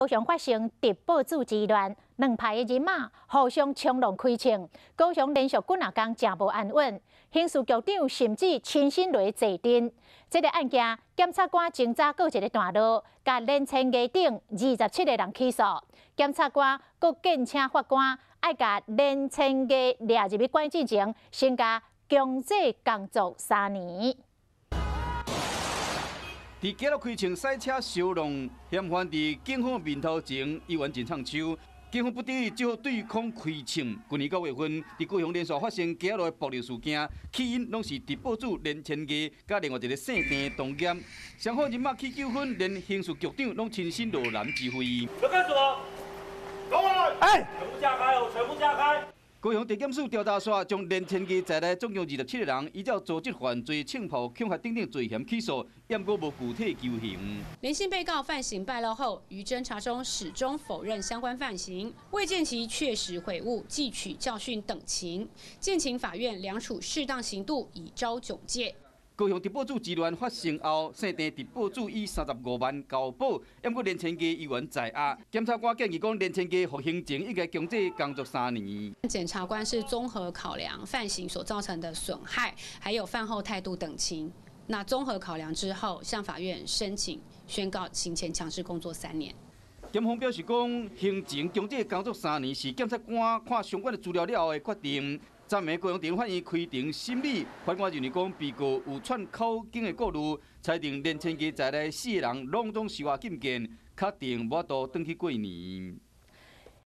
高雄發生特報組之亂，兩派的人馬互相衝撞開槍，高雄連續幾若工誠無安穩，刑事局長甚至親身來坐鎮。這个案件，檢察官偵查閣一个段落，共連千家等27個人起訴。檢察官閣建請法官愛共連千家掠入去關進前，先共強制工作3年。佇街路開槍賽車相撞，嫌犯佇警方面頭前依然真唱秋。警方不得已只好對空開槍。去年9月份，佇高雄連續發生街路的暴力事件，起因攏是特報組連千家，佮另外一个姓鄭的同業。雙方人馬起糾紛，連刑事局長攏親身落南指揮。要幹什麼？哎！全部架開哦！全部架開！高雄地檢署調查煞將連千家在內總共27個人，依照組織犯罪、槍炮、恐嚇等等罪嫌起訴，毋過無具體求刑。連姓被告犯行敗露後，於偵查中始終否認相關犯行，未見其確實悔悟、汲取教訓等情，建請法院量處適當刑度，以昭炯戒。高雄特報組之亂發生後，姓鄭特報組以35萬交保，毋過連千家依然在押。檢察官建議講，連千家服刑前應該強制工作3年。檢察官是綜合考量犯行所造成的損害，還有犯後態度等情。那綜合考量之後，向法院申請宣告刑前強制工作3年。檢方表示講，刑前強制工作三年是檢察官看相關的資料了後的決定。昨暝高雄地法院開庭審理，法官認為講被告有串口供的顧慮，裁定連千家在內四個人攏總收押禁見，確定無法度轉去過年。